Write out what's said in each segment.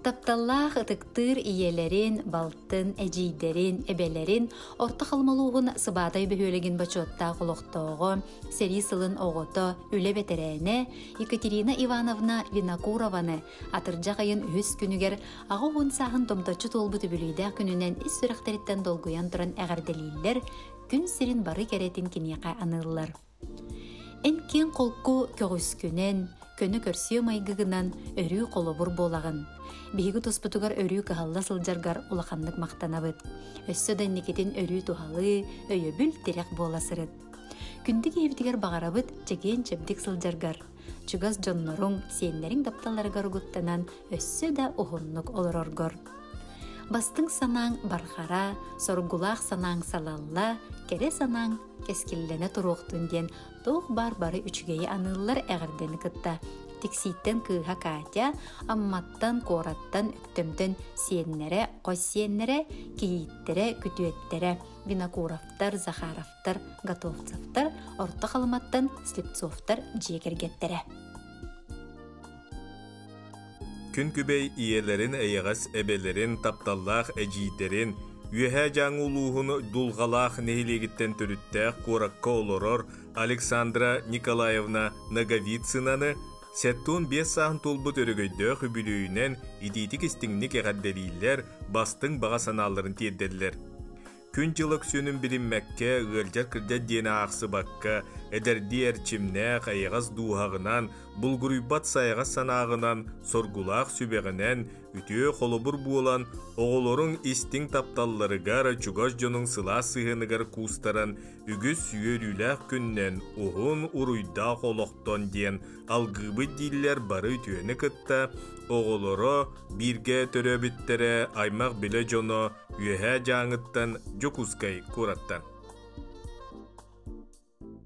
Тапталлаах ытыктыыр ийэлэрин, балтын, эдьиийдэрин, эбэлэрин Орто Халыма улууһун Сыбаатай бөһүөлэгин бочуоттаах олохтооҕо, сэрии сылын оҕото, үлэ бэтэрээнэ Екатерина Ивановна Винокурованы атырдьах ыйын үһүс күнүгэр 80 сааһын томточчу туолбут үбүлүйдээх күнүнэн ис сүрэхтэриттэн долгуйан туран эҕэрдэлииллэр, күн сирин бары кэрэтин киниэхэ аныыллар. Эн киэҥ-холку көҕүскүнэн, көнө көрсүө майгыгынан өрүү холобур буолаҕын. Биһиги туспутугар өрүү кыһалла сылдьаргар улаханнык махтанабыт. Өссө да инникитин өрүү туһалыы, өйөбүл, тирэх буола сырыт. Күндү киһибитигэр баҕарабыт чэгиэн-чэбдик сылдьаргар, чугас дьонноруҥ, сиэннэриҥ тапталларыгар угуттанан өссө да уһуннук олороргор. Бастыҥ санааҥ барҕара, соргулаах санааҥ салалла, кэрэ санааҥ кэскиллэнэ туруохтун диэн туох баар бары үчүгэйи аныыллар эҕэрдэни кытта Тиксииттэн кыыһа Катя, Амматтан, куораттан, Өктөмтөн сиэннэрэ, хос сиэннэрэ, кийииттэрэ, күтүөттэрэ, Винокуровтар, Захаровтар, Готовцевтар, Орто Халыматтан Слепцовтар дьиэ кэргэттэрэ. Күн күбэй ийэлэрин эйэҕэс эбэлэрин, тапталлаах эдьиийдэрин, Үөһээ Дьааҥы улууһун Дулҕалаах нэһилиэгиттэн төрүттээх куоракка олорор Александра Николаевна Ноговицынаны 75 сааһын туолбут өрөгөйдөөх үбүлүөйүнэн итиитик-истиҥник эҕэрдэлииллэр, бастыҥ баҕа санааларын тиэрдэллэр. Күн-дьыл өксүөнүн билиммэккэ, ыалдьар-кырдьар диэни аахсыбакка, эдэрдии эрчимнээх, эйэҕэс дууһаҕынан, булгуруйбат сайаҕас санааҕынан, соргулаах сүбэҕинэн, үтүө холобур буолан, оҕолоруҥ истиҥ тапталларыгар, чугас дьонуҥ сылаас сыһыаныгар куустаран, үгүс үөрүүлээх күннэн, уһун уруйдаах олохтон диэн алгыыбыт дииллэр бары үтүөнү кытта, оҕолоро, бииргэ төрөөбүттэрэ, аймах-билэ дьоно, Үөһээ Дьааҥыттан Дьокуускай куораттан.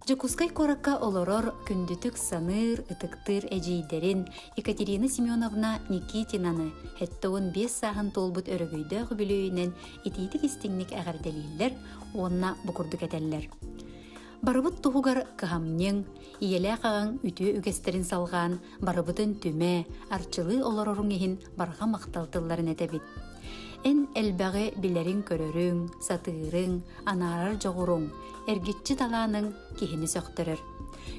Дьокуускай куоракка олорор күндүтүк саныыр, ытыктыыр эдьиийдэрин Екатерина Семеновна Никитинаны 75 сааһын туолбут өрөгөйдөөх үбүлүөйүнэн итиитик-истиҥник эҕэрдэлииллэр уонна бу курдук этэллэр. Барыбыт туһугар кыһамньыҥ, ийэлээх аҕаҥ үтүө үгэстэрин салҕаан барыбытын түмэ, арчылыы олороруҥ иһин барҕа махтал тылларын этэбит. Эн элбэҕи билэриҥ-көрөрүҥ, сатыырыҥ, анаарар дьоҕуруҥ, эргиччи талааныҥ киһини сөхтөрөр.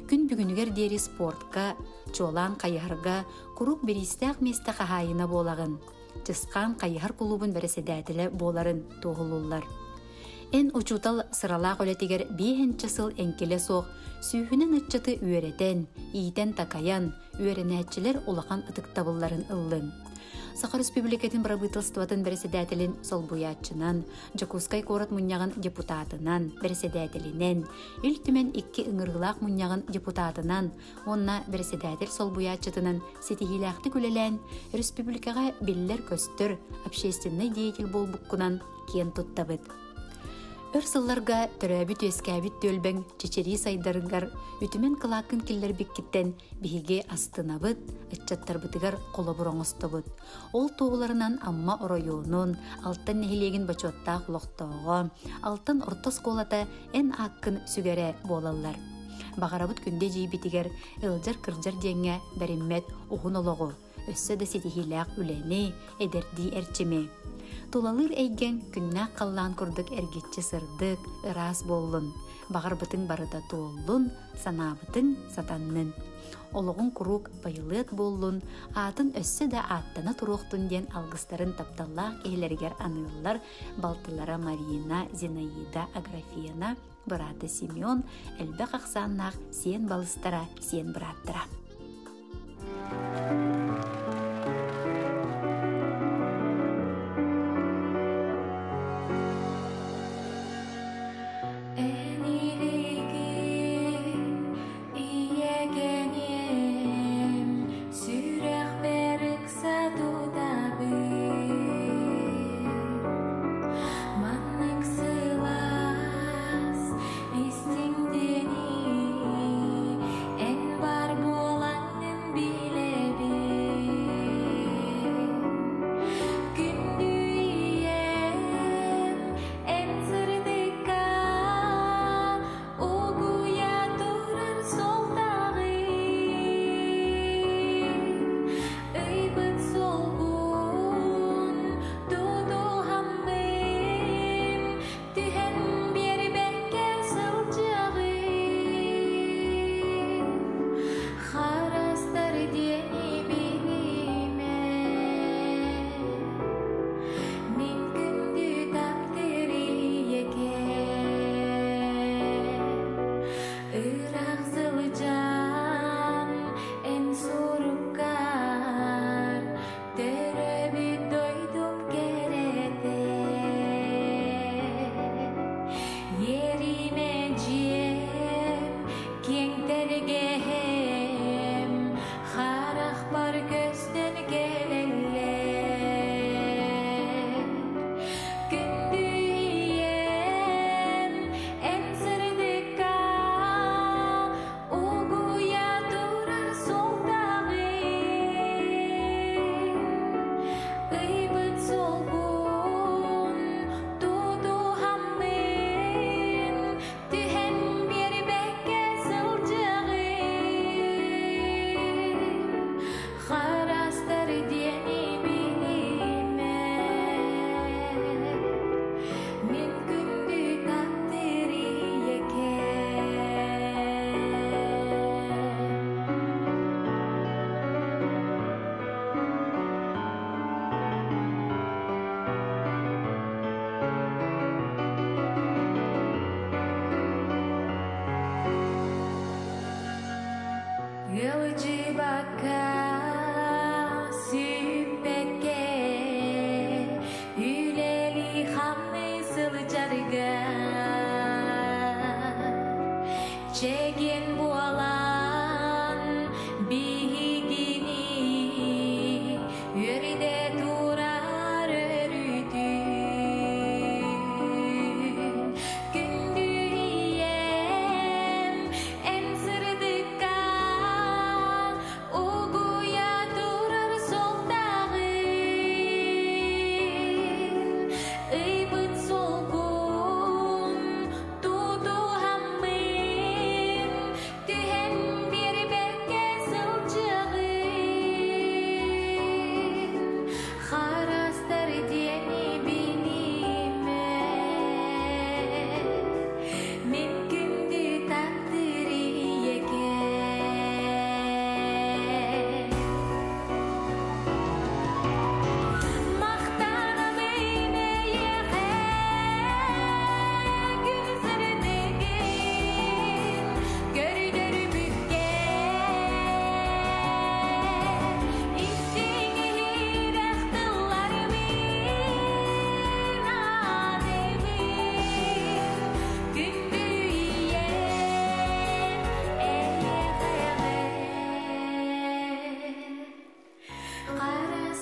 Күн бүгүнүгэр диэри спортка, чуолаан хайыһарга куруук бириистээх миэстэ хаһаайына буолаҕын. Чысхаан хайыһар кулуубун бэрэссэдээтэлэ буоларын туоһулууллар. Эн учуутал сыралаах үлэтигэр биэһинчэ сыл эҥкилэ суох сүүһүнэн ыччаты үөрэтэн, иитэн-такайан, үөрэнээччилэр улахан ытыктабылларын ыллыҥ. Саха Республикатын бырабыыталыстыбатын бэрэссэдээтэлин солбуйааччынан, Дьокуускай куорат мунньаҕын депутатынан, бэрэссэдээтэлинэн, Ил Түмэн икки ыҥырыылаах мунньаҕын депутатынан уонна бэрэссэдээтэл солбуйааччытынан ситиһиилээхтик үлэлээн, республикаҕа биллэр-көстөр общественнай деятель буолбуккунан киэн туттабыт. Өр сылларга төрөөбүт-үөскээбит түөлбэҥ чэчирии сайдарыгар үтүмэн кылааккын киллэрбиккиттэн биһиги астынабыт, ыччаттарбытыгар холобур оҥостобут. Ол туоһуларынан Амма оройуонун, Алтан нэһилиэгин бочуоттаах олохтооҕо, Алтан орто оскуолата эн ааккын сүгэрэ буолаллар. Баҕарабыт күндү эдьиийбитигэр ыалдьар-кырдьар диэҥҥэ бэриммэт уһун олоҕу, өссө да ситиһиилээх үлэни, эдэрдии эрчими. Тулалыыр эйгэҥ күннээх халлаан курдук эргиччи сырдык, ыраас буоллун. Баҕарбытыҥ барыта туоллун, санаабытыҥ сатаннын. Олоҕуҥ куруук байылыат буоллун, аатын өссө да ааттана туруохтун диэн алгыстарын тапталлаах киһилэригэр аныыллар балтылара Марина, Зинаида, Аграфена, быраата Семен, элбэх ахсааннаах сиэн балыстара, сиэн бырааттара. Ийэкэниэм, сүрэхпэр ыкса тутабын. Маннык сылаас истиҥ диэни эн бар буолан.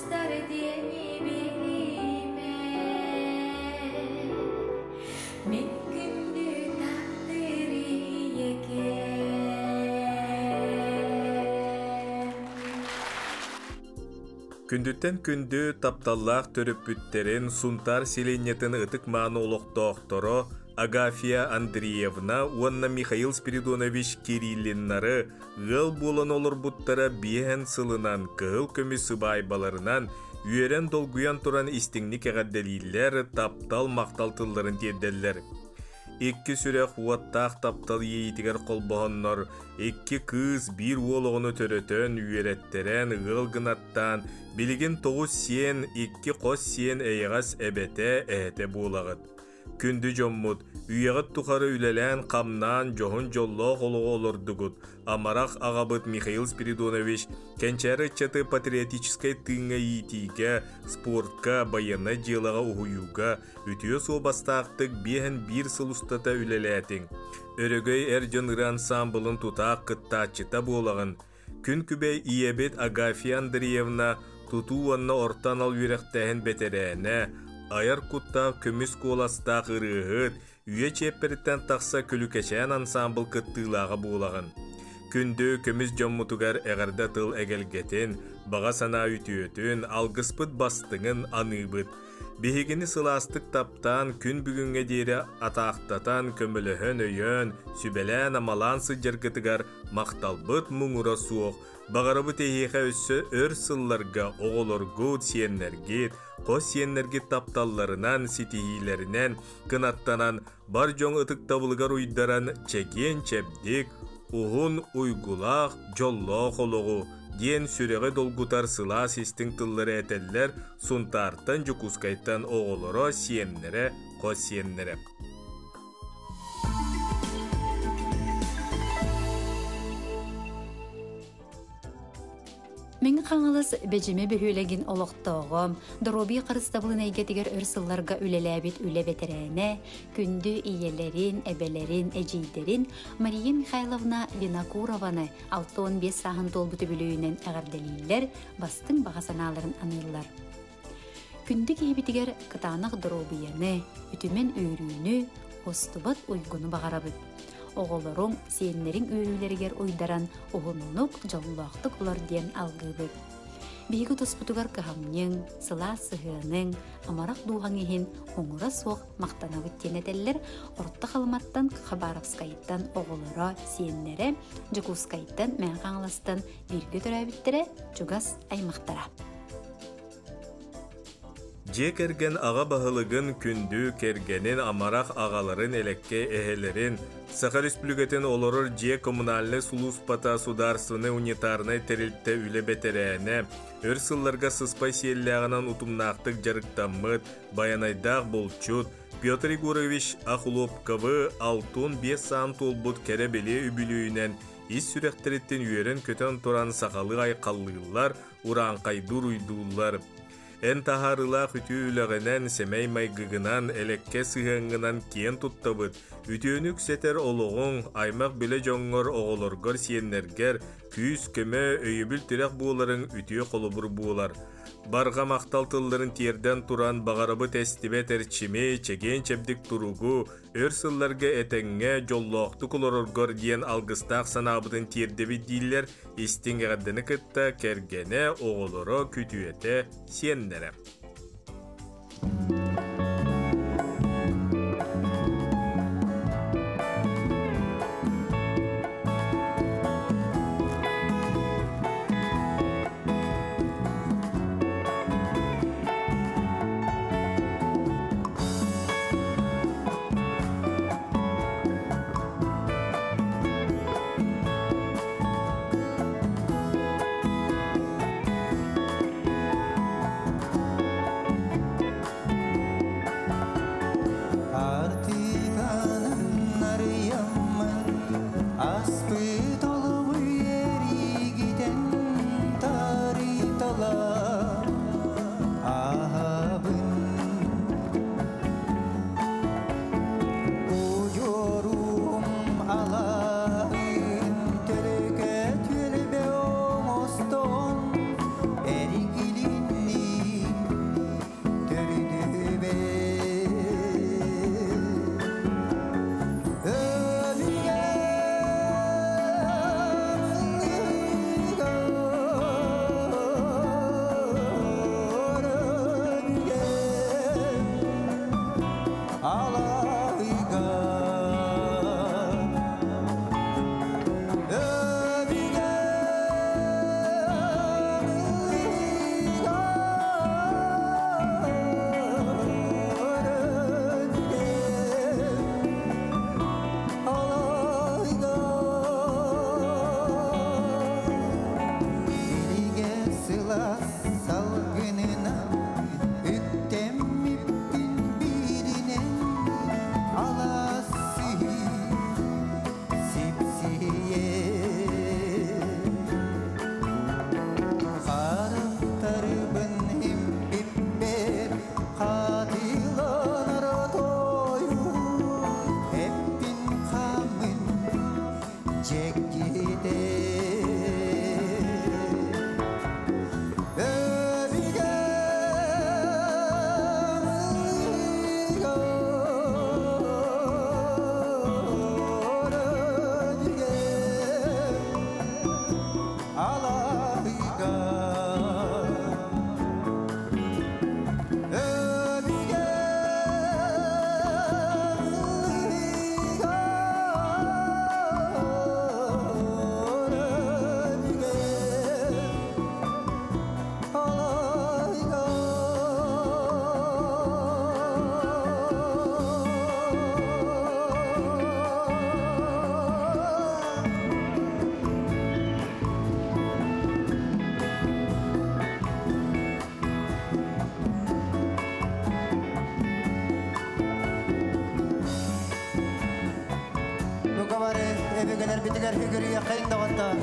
Устар диэни билимэ. Мин күндү таптыыр ийэкэм. Күндүттэн күндү тапталлаах төрөппүттэрин Сунтаар сэлиэнньэтин ытык-мааны олохтоохторо Агафья Андреевна уонна Михаил Спиридонович Кириллиннары ыал буолан олорбуттара биэһэн сылынан кыһыл көмүс сыбаайбаларынан үөрэн-долгуйан туран истиҥник эҕэрдэлииллэр, таптал-махтал тылларын тиэрдэллэр. Икки сүрэх уоттаах таптал иэйиитигэр холбоһоннор, икки кыыс биир уол оҕону төрөтөн, үөрэттэрэн, ыал гынаттаан, билигин тоҕус сиэн, икки хос сиэн эйэҕэс эбэтэ, эһэтэ буолаҕыт. Күндү дьоммут, үйэҕит тухары үлэлээн-хамнаан дьоһун дьоллоох олоҕу олордугут. Амарах аҕабыт Михаил Спиридонович кэнчээри ыччаты патриотическай тыыҥҥа иитиигэ, спортка, байыаннай дьыалаҕа уһуйууга үтүө суобастаахтык биэһэн биир сыл устата үлэлээтиҥ. Өрөгөй эр дьон ырыа ансаамбылын тутаах кыттааччыта буолаҕын. Күн күбэй ийэбит Агафья Андреевна тутуу уонна орто анал үөрэхтээһин бэтэрээнэ, айар куттаах көмүс куоластаах ырыаһыт, үйэ чиэппэриттэн тахса Күлүкэчээн ансаамбыл кыттыылааҕа буолаҕын. Күндү көмүс дьоммутугар эҕэрдэ тыл эгэлгэтин, баҕа санаа үтүөтүн, алгыспыт бастыҥын аныыбыт. Биһигини сылаастык таптаан, күн бүгүҥҥэ диэри атаахтатан, көмөлөһөн, өйөөн, сүбэлээн-амалаан сылдьаргытыгар махталбыт муҥура суох. Баҕарабыт эһиэхэ өссө өр сылларга оҕолоргут, сиэннэргит, хос сиэннэргит тапталларынан, ситиһиилэринэн кынаттанан, бар дьон ытыктабылыгар уйдаран чэгиэн-чэбдик, уһун, уйгулаах, дьоллоох олоҕу диэн сүрэҕи долгутар сылаас истиҥ тыллары этэллэр Сунтаартан, Дьокуускайтан оҕолоро, сиэннэрэ, хос сиэннэрэ. Мэҥэ Хаҥалас Бэдьимэ бөһүөлэгин олохтооҕо, доруобуйа харыстабылын эйгэтигэр өр сылларга үлэлээбит үлэ бэтэрээнэ, күндү ийэлэрин, эбэлэрин, эдьиийдэрин Мария Михайловна Винокурованы 65 сааһын туолбут үбүлүөйүнэн эҕэрдэлииллэр, бастыҥ баҕа санааларын аныыллар. Күндү киһибитигэр кытаанах доруобуйаны, үтүмэн үөрүүнү, устубат уйгуну баҕарабыт. Оҕолоруҥ, сиэннэриҥ үөрүүлэригэр уйдаран уһуннук, дьоллоохтук олор диэн алгыыбыт. Биһиги туспутугар кыһамньыҥ, сылаас сыһыаныҥ, амарах дууһаҥ иһин оҥоро суох махтанабыт диэн этэллэр Орто Халыматтан, Хабаровскайтан оҕолоро, сиэннэрэ, Дьокуускайтан, Мэҥэ Хаҥаластан бииргэ төрөөбүттэрэ, чугас аймахтара. Дьиэ кэргэн аҕа баһылыгын күндү кэргэнин, амарах аҕаларын, элэккэ эһэлэрин, Саха Республикатын олорор дьиэ коммунальнай сулууспата судаарственнай унитарнай тэрилтэ үлэ бэтэрээнэ, өр сылларга сыспай сиэллээҕинэн утумнаахтык дьарыктаммыт, байанайдаах булчут Петр Егорович Охлопковы 65 саан туолбут кэрэ-бэлиэ үбүлүөйүнэн ис сүрэхтэриттэн үөрэн-көтөн туран сахалыы айхаллыыллар, урааҥхайдуур уйдууллар. Эн таһаарыылаах үтүө үлэҕинэн, сэмэй майгыгынан, элэккэ сыһыаҥҥынан киэн туттабыт. Үтүөнү үксэтэр олоҕуҥ, аймах-билэ дьоҥҥор, оҕолоргор, сиэннэргэр күүс-көмө, өйөбүл-тирэх буоларыҥ үтүө холобур буолар. Барҕа махтал тылларын тиэрдэн туран баҕарабыт эстибэт эрчими, чэгиэн-чэбдик туругу, өр сылларга этэҥҥэ, дьоллоохтук олороргор диэн алгыстаах санаабытын тиэрдэбит дииллэр истиҥ эҕэрдэни кытта кэргэнэ, оҕолоро, күтүөтэ, сиэннэрэ. үрдүгэр үгүрүйэххин доҕоттоор.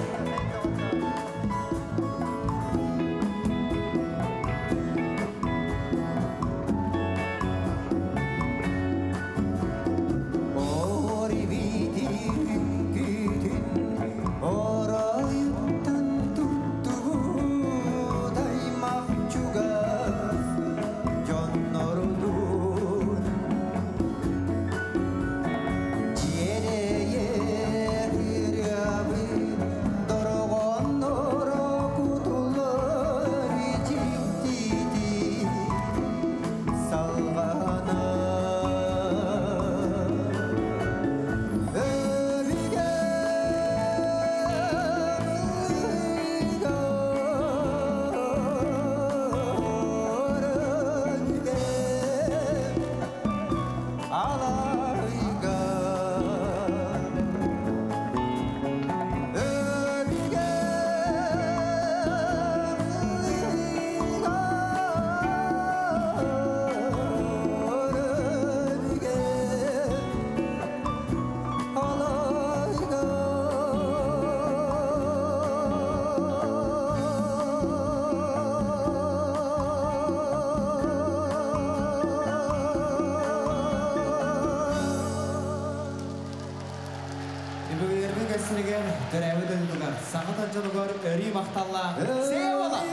Бүгүннэрбин кэссинигэр төрөөбүт дойдутугар саха дьонугар өрүү махталлаах Севола!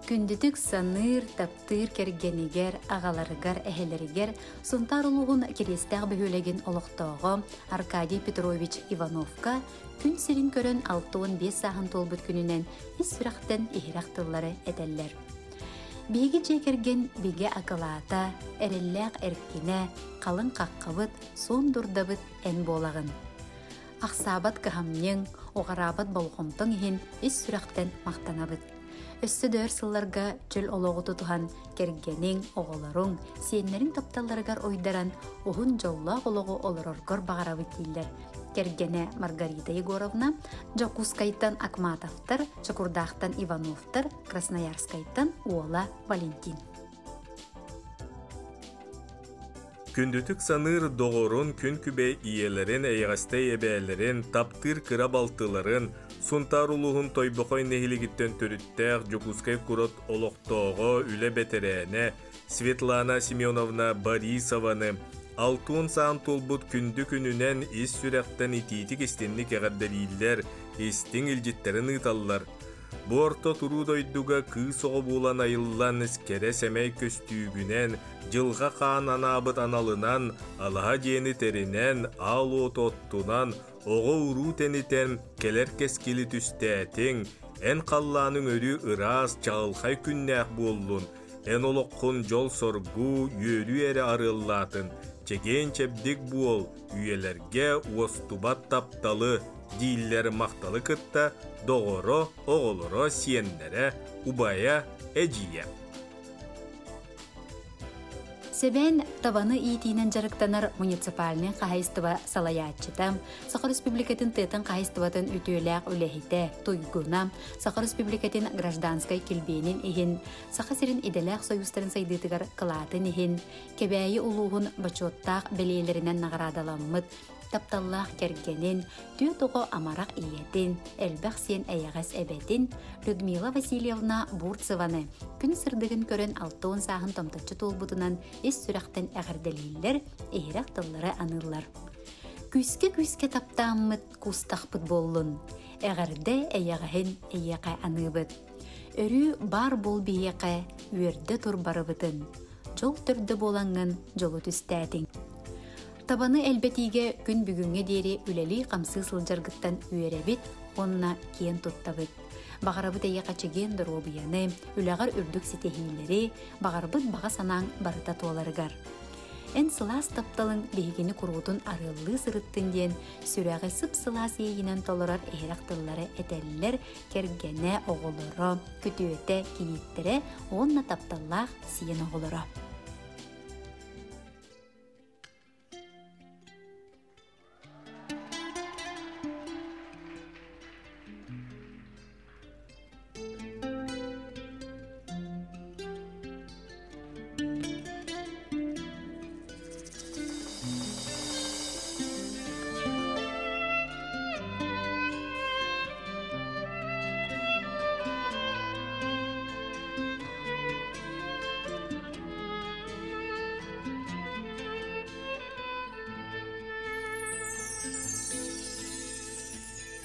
Күндүтүк саныыр, таптыыр кэргэнигэр, аҕаларыгар, эһэлэригэр Сунтаар улууһун Кириэстээх бөһүөлэгин олохтооҕо Аркадий Петрович Ивановка күн сирин көрөн 65 сааһын туолбут күнүнэн ис сүрэхтэн иһирэх тыллары этэллэр. Биһиги дьиэ кэргэн бигэ акылаата, эрэллээх эркинэ, халыҥ хаххабыт, суон дурдабыт эн буолаҕын. Ахсаабат кыһамньыҥ, уҕараабат болҕомтоҥ иһин ис сүрэхтэн махтанабыт. Өссө да өр сылларга чөл олоҕу тутуһан, кэргэниҥ, оҕолоруҥ, сиэннэриҥ тапталларыгар уйдаран, уһун дьоллоох олоҕу олороргор баҕарабыт дииллэр. Кэргэнэ Маргарита Егоровна, Дьокуускайтан Акматовтар, Чокурдаахтан Ивановтар, Красноярскайтан уола Валентин. Күндүтүк саныыр доҕорун, күн күбэй ийэлэрин, эйэҕэстэй эбээлэрин, таптыыр кыра балтыларын, Сунтаар улууһун Тойбохой нэһилигиттэн төрүттээх Дьокуускай куорат олохтооҕо, үлэ бэтэрээнэ Светлана Семеновна Борисованы алтуон саан туолбут күндү күнүнэн ис сүрэхтэн итиитик-истинник эҕэрдэлииллэр, истиҥ илдьиттэрин ыыталлар. Бу орто туруу дойдуга кыыс оҕо буолан айыллан, кэрэ сэмэй көстүүгүнэн, дьылҕа хаан анаабыт аналынан, алаһа дьиэни тэринэн, аал уоту оттунан, оҕо-уруу тэнитэн, кэлэр кэскили түстээтиҥ, эн халлааныҥ өрүү ыраас, чаҕылхай күннээх буоллун, эн олоххун дьол-соргу, үөрүү эрэ арыаллаатын, чэгиэн-чэбдик буол, үйэлэргэ уостубат тапталы, дииллэр махталы кытта доҕоро, оҕолоро, сиэннэрэ, убайа, эдьиийэ. Сэбээн табаны иитиинэн дьарыктанар муниципальнай хаһайыстыба салайааччыта, Саха Республикатын тыатын хаһайыстыбатын үтүөлээх үлэһитэ, туйгуна, Саха Республикатын гражданскай килбиэнин иһин, Саха сирин идэлээх союзтарын сайдыытыгар кылаатын иһин, Кэбээйи улууһун бочуоттаах бэлиэлэринэн наҕараадаламмыт тапталлаах кэргэнин, түөрт оҕо амарах ийэтин, элбэх сиэн эйэҕэс эбэтин Людмила Васильевна Бурцеваны күн сырдыгын көрөн 60 сааһын томточчу туолбутунан ис сүрэхтэн эҕэрдэлииллэр, иһирэх тыллары аныыллар. Күүскэ-күүскэ таптааммыт куустахпыт буоллун, эҕэрдэ эйэҕэһин эйиэхэ аныыбыт. Өрүү баар буол биһиэхэ, үөрдэ тур барыбытын. Дьол төрдө буолаҥҥын дьолу түстээтиҥ. Табаны элбэтиигэ күн бүгүҥҥэ диэри үлэлии-хамсыы сылдьаргыттан үөрэбит уонна киэн туттабыт. Баҕарабыт эйиэхэ чэгиэн доруобуйаны, үлэҕэр үрдүк ситиһиилэри, баҕарбыт баҕа санааҥ барыта туоларыгар. Эн сылаас тапталыҥ биһигини куруутун арыаллыы сырыттын диэн сүрэҕи сып-сылаас иэйиинэн толорор иһирэх тыллары этэллэр кэргэнэ, оҕолоро, күтүөтэ, кийииттэрэ уонна тапталлаах сиэн оҕолоро.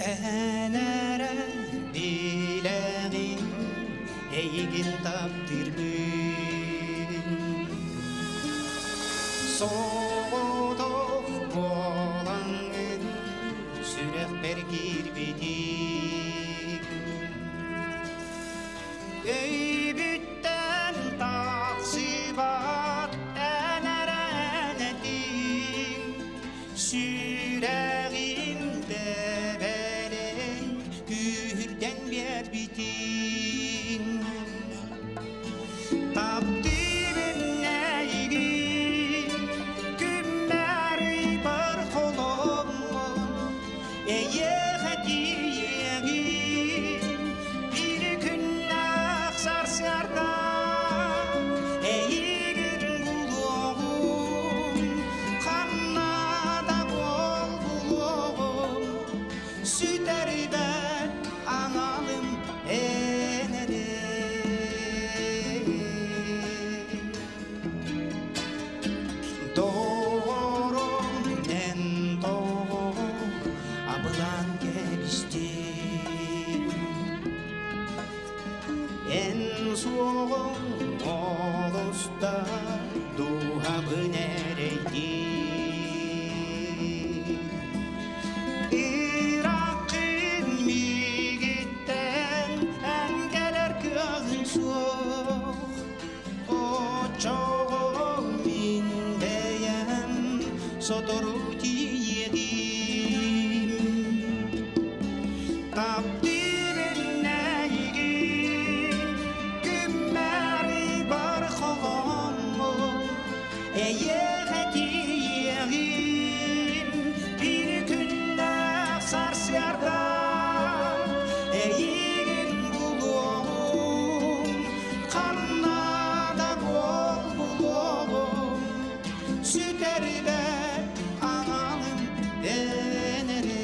Эн эрэ билэҕин эйигин таптыырбын Соҕотох буолаҥҥын сүрэхпэр киирбитиҥ Өйбүттэн тахсыбат эн эрэ этиҥ Сүрэҕим тэбэрин күүһүрдэн биэрбитиҥ Таптыыбын эйигин күммэр бар холоммун эйиэхэ тиийиэҕим биир күннээх сарсыарда эйигин булуоҕум ханна да буол булуоҕум сүтэрбэт аналым эн эрэ Доҕорум эн тоҕо абылаан кэбистиҥ Эн суоҕуҥ олуста дууһабын эрэйдиир Иракын миигиттэн эн кэлэр кыаҕыҥ суох Оччоҕо мин бэйэм сотору тиийиэҕим Таптыырын эйигин күммэри бар холоммун эйиэхэ тиийиэҕим биир күннээх сарсыарда эйигин булуоҕум ханна да буол булуоҕум сүтэрбэт аналым эн эрэ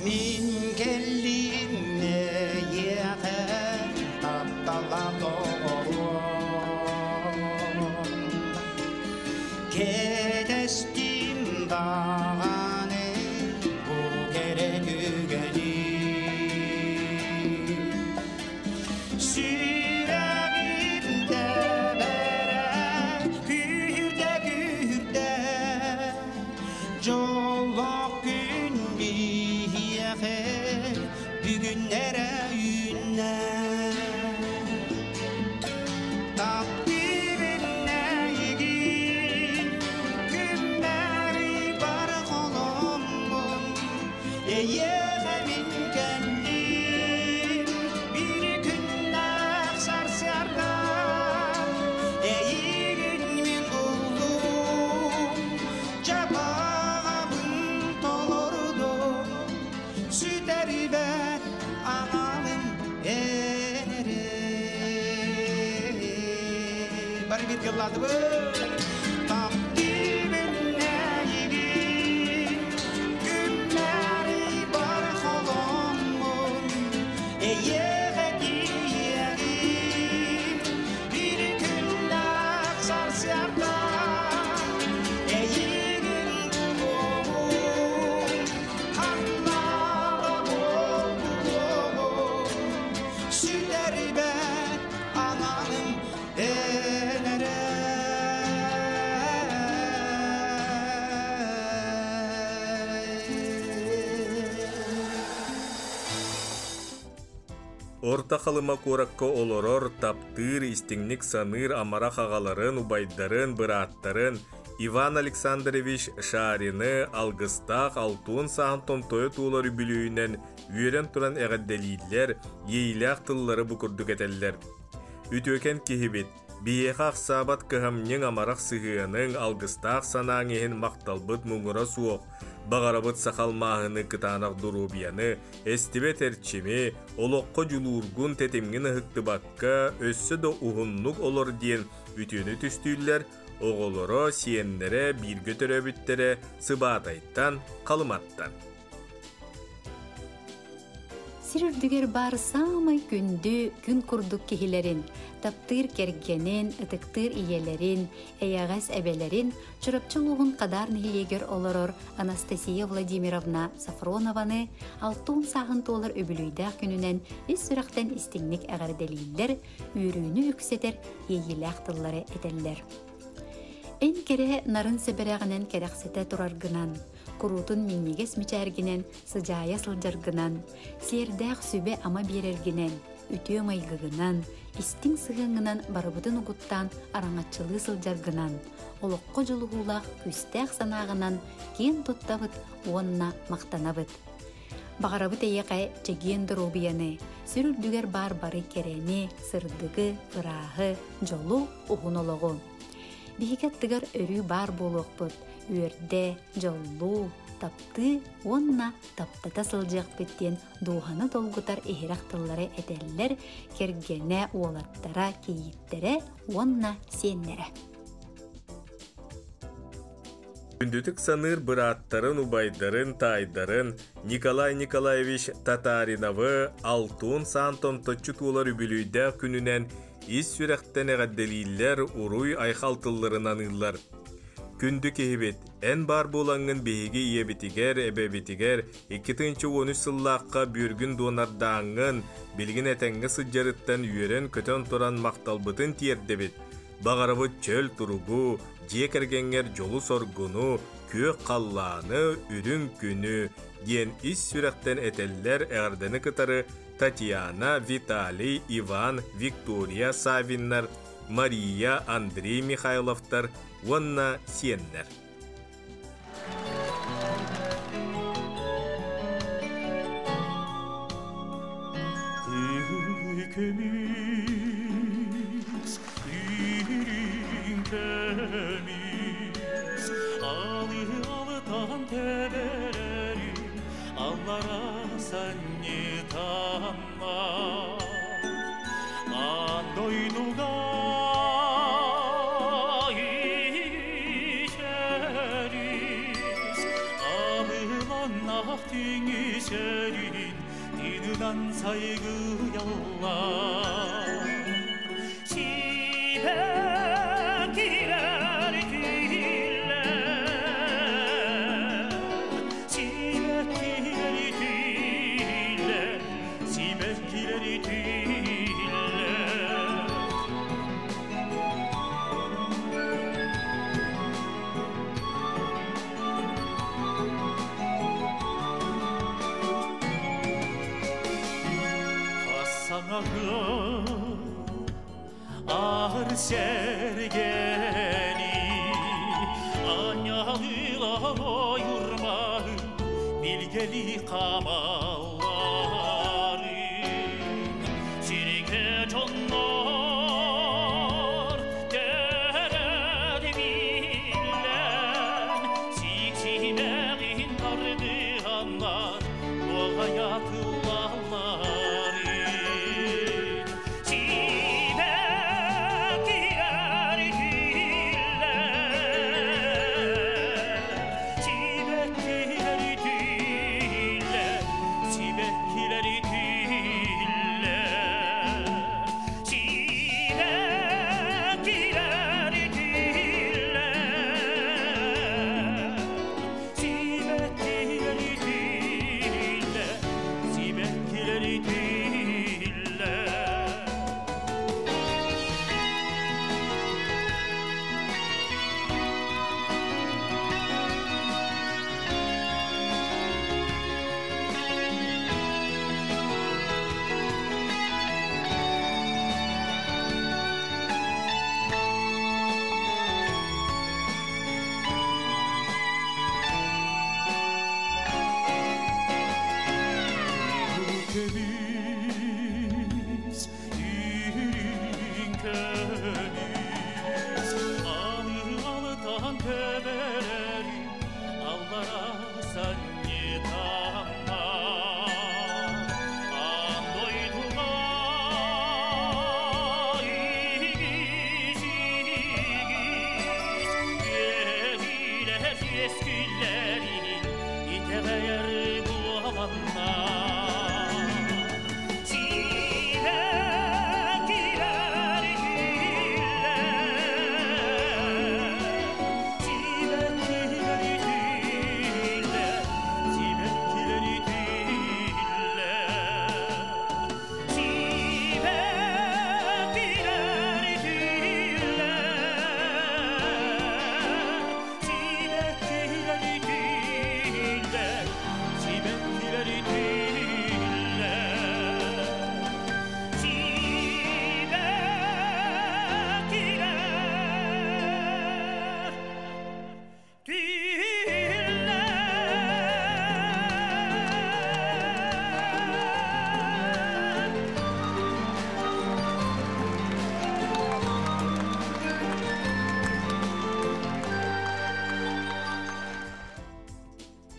Мин кэллим эйиэхэ тапталлаах доҕоруом Кэтэстим даҕаны бу кэрэ түгэни Сүрэҕим тэбэрэ күүһүрдэ күүһүрдэ Дьоллоох күн биһиэхэ бүгүн эрэ үүннэ Таптыыбын эйигин күммэри бар холоммун эйиэхэ мин кэллим биир күннээх сарсыарда эйигин мин буллум дьабаҕабын толордум сүтэрбэт аналым эн эрэ. Бары бир yıllardı Таптыбын әйігін Күннәри бар холоммун Эйеге киегин Bir күннәк сарсыарда Эйигин булуым Ханнала болбулуым Сүтәрбәт ананым Орта халыма куракка олорор, таптыр, истиңник саныр амара хагаларын, убайдарын, бырааттарын, Иван Александрович Шарины алгыстақ алтуын саһын томтойы туулар үбүлүйүнэн үөрэн туран эҕэрдэлииллэр, иэйилээх тыллары бу курдук этэллэр. Үтүөкэн киһибит, биһиэхэ ахсаабат кыһамньыҥ амарах сыһыаныҥ алгыстаах санааҥ иһин махталбыт муҥура суох, бағарабыт сахалмааһыны кытаанах дуруубияны, эстибет эрчими, олоққо дьулуургун тэтимҥин ыһыктыбакка, өссө да уһуннук олор диэн үтүөнү түстүүллэр, оҕолоро, сиэннэрэ, бииргэ төрөөбүттэрэ сыбаатайтан, халыматтан. Сир үрдүгэр бар саамай күндү күн курдук киһилэрин, таптыыр кэргэнин, ытыктыыр ийэлэрин, эйэҕэс эбэлэрин, Чурапчы улууһун Хадаар нэһилиэгэр олорор Анастасия Владимировна Софронованы алтуон сааһын туолар үбүлүйдээх күнүнэн ис сүрэхтэн истиҥник эҕэрдэлииллэр, үөрүүнү үксэтэр иэйиилээх тыллары этэллэр. Эн кэрэ нарын сэбэрэҕинэн кэрэхсэтэ тураргынан, куруутун минньигэс мичээргинэн сыдьаайа сылдьаргынан, сиэрдээх сүбэ ама биэрэргинэн, үтүө майгыгынан, истиҥ сыһыаҥҥынан барыбытын угуттаан араҥаччылыы сылдьаргынан, олоххо дьулуһуулаах күүстээх санааҕынан киэн туттабыт уонна махтанабыт. Баҕарабыт эйиэхэ чэгиэн доруобуйаны, сир үрдүгэр баар бары кэрэни, сырдыгы, ырааһы, дьолу, уһун олоҕу. Биһиги аттыгар өрүү баар буолуохпут, үөрдэ, дьоллуу, таптыы уонна таптата сылдьыахпыт диэн дууһаны долгутар иһирэх тыллары этэллэр кэргэнэ, уолаттара, кийииттэрэ уонна сиэннэрэ. Күндүтүк саныыр бырааттарын, убайдарын, таайдарын Николай Николаевич Татариновы алтуон сааһын томточчу туолар үбүлүйдээх күнүнэн ис сүрэхтэн эҕэрдэлииллэр, уруй айхал тылларын аныыллар. Күндү киһибит, эн баар буолаҥҥын биһиги ийэбитигэр, эбэбитигэр 2013 сыллаахха бүөргүн дуонардааҥҥын, билигин этэҥҥэ сылдьарыттан үөрэн-көтөн туран махталбытын тиэрдэбит. Баҕарабыт чөл туругу, дьиэ кэргэҥҥэр дьолу-соргуну, күөх халлааны, үрүҥ күнү диэн ис сүрэхтэн этэллэр эҕэрдэни кытары Татьяна, Виталий, Иван, Виктория Савиннар, Мария, Андрей Михайловтар уонна сиэннэр. Көмүс, үрүҥ көмүс, алы алтан тэбэрэрин, аллара санньытаннар. Аан дойдуга ичэрис, абыланнах түҥүсэрин, тыынынан сайгыйаллар. Сибэккилэр түүллэр, сибэккилэр түүллэр, сибэккилэр түүллэр. Хасаҥаҕын ар сэргэни, анньалыылар ойурмаһын, билгэли камалларын. Сиргэ дьоннор тэрэр биллэн, сиксимэҕин тардыһаннар, туоҕайа тыллалларын. Сибэккилэр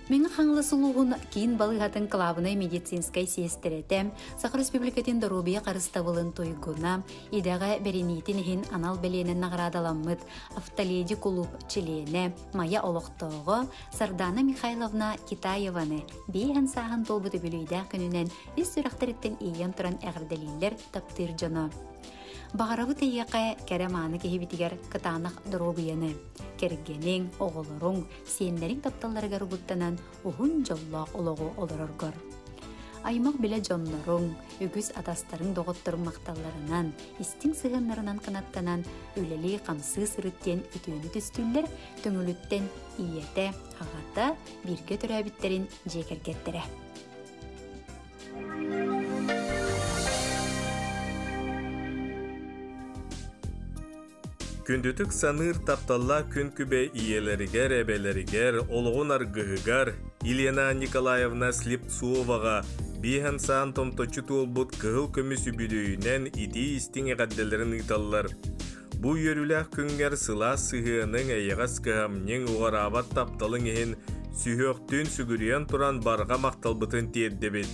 Мэҥэ Хаҥалас улууһун киин балыыһатын кылаабынай медицинскэй сиэстэрэтэ, Саха Республикатын доруобуйа харыстабылын туйгуна, идэҕэ бэриниитин иһин анал бэлиэнэн наҕараадаламмыт Автоледи кулууп чилиэнэ, Майа олохтооҕо Сардана Михайловна Китаеваны биэһэн сааһын туолбут үбүлүөйдээх күнүнэн ис сүрэхтэриттэн иэйэн туран эҕэрдэлииллэр таптыыр дьоно. Баҕарабыт эйиэхэ кэрэ-мааны киһибитигэр кытаанах доруобуйаны, кэргэниҥ, оҕолоруҥ, сиэннэриҥ тапталларыгар угуттанан уһун дьоллоох олоҕу олороргор. Аймах билэ дьонноруҥ, үгүс атастарыҥ доҕотторуҥ махталларынан, истиҥ сыһыаннарынан кынаттанан үлэлии-хамсыы сырыт диэн үтүөнү түстүүллэр Төҥүлүттэн ийэтэ, аҕата, бииргэ төрөөбүттэрин дьиэ кэргэттэрэ. Күндүтүк саныыр тапталлаах күн күбэй ийэлэригэр, эбэлэригэр, олоҕун аргыһыгар Елена Николаевна Слепцоваҕа биэһэн саан томточчу туолбут кыһыл көмүс үбүлүөйүнэн итии-истиҥ эҕэрдэлэрин ыыталлар. Бу үөрүүлээх күҥҥэр сылаас сыһыаныҥ, эйэҕэс кыһамньыҥ, уҕараабат тапталыҥ иһин сүһүөхтүүн сүгүрүйэн туран барҕа махталбытын тиэрдэбит.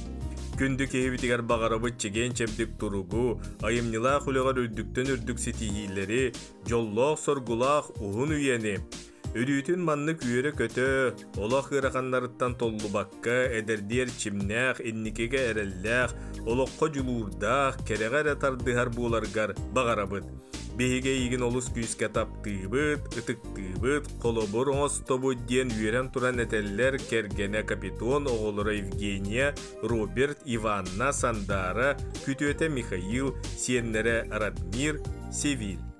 Күндү киһибитигэр баҕарабыт чэгиэн-чэбдик туругу, айымньылаах үлэҕэр үрдүктэн үрдүк ситиһиилэри, дьоллоох-соргулаах уһун үйэни, Өрүүтүн маннык үөрэ-көтө, олох ыараханнарыттан толлубакка, эдэрдии эрчимнээх, инникигэ эрэллээх, олоххо дьулуурдаах, кэрэҕэ эрэ тардыһар буоларгар баҕарабыт. Биһиги эйигин олус күүскэ таптыыбыт, ытыктыыбыт, холобур оҥостобут диэн үөрэн туран этэллэр кэргэнэ Капитон оҕолоро Евгения, Роберт, Иванна, Сандара, күтүөтэ Михаил, сиэннэрэ Радмир, Севиль.